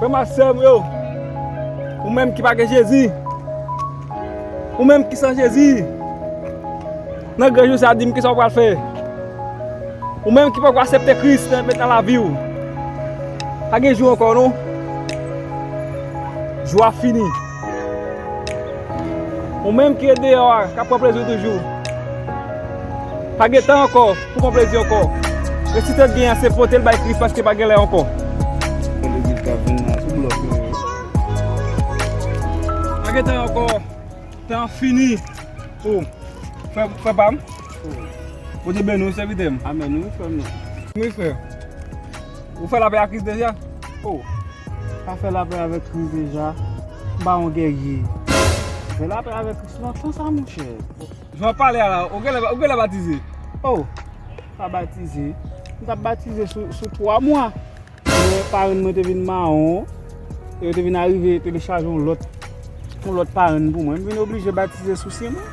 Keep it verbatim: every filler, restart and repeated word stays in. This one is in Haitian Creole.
Frè m ak sè m yo, ou menm ki pa gen Jezi, ou menm ki san Jezi, nan gran jou sa, di m kisa w pral fè. Ou menm ki poko aksepte Kris nan, met nan lavi w, pa gen jou ankò non. Jou a fini. Ou menm ki ret deyò a, k ap pran plezi w toujou, pa gen tan ankò pou pran plezi ankò. E si te gen an, se pote l bay Kris, paske pa gen lè ankò. Legliz k ap vin nan sou blòk yo. Pa gen tan ankò. Tan fini. Oh, frè, frè pa m. Oh. Bondye beni w, sèvitè m. Amèn, wi, frè m nan. Wi, frè. Ou fè lapè ak Kris deja? Oh, pa fè lapè avèk Kris deja. M pa yon gèrye. Fè lapè avèk Kris lontan sa, monchè. Jan w ap pale a la, ou genlè, ou genlè batize? Oh, pa batize. M t ap batize sou, sou twa mwa. Men parenn mwen te vin mawon, e yo te vin arive telechaje yon lòt, yon lòt parenn pou mwen. M vin oblije batize sou senk mwa.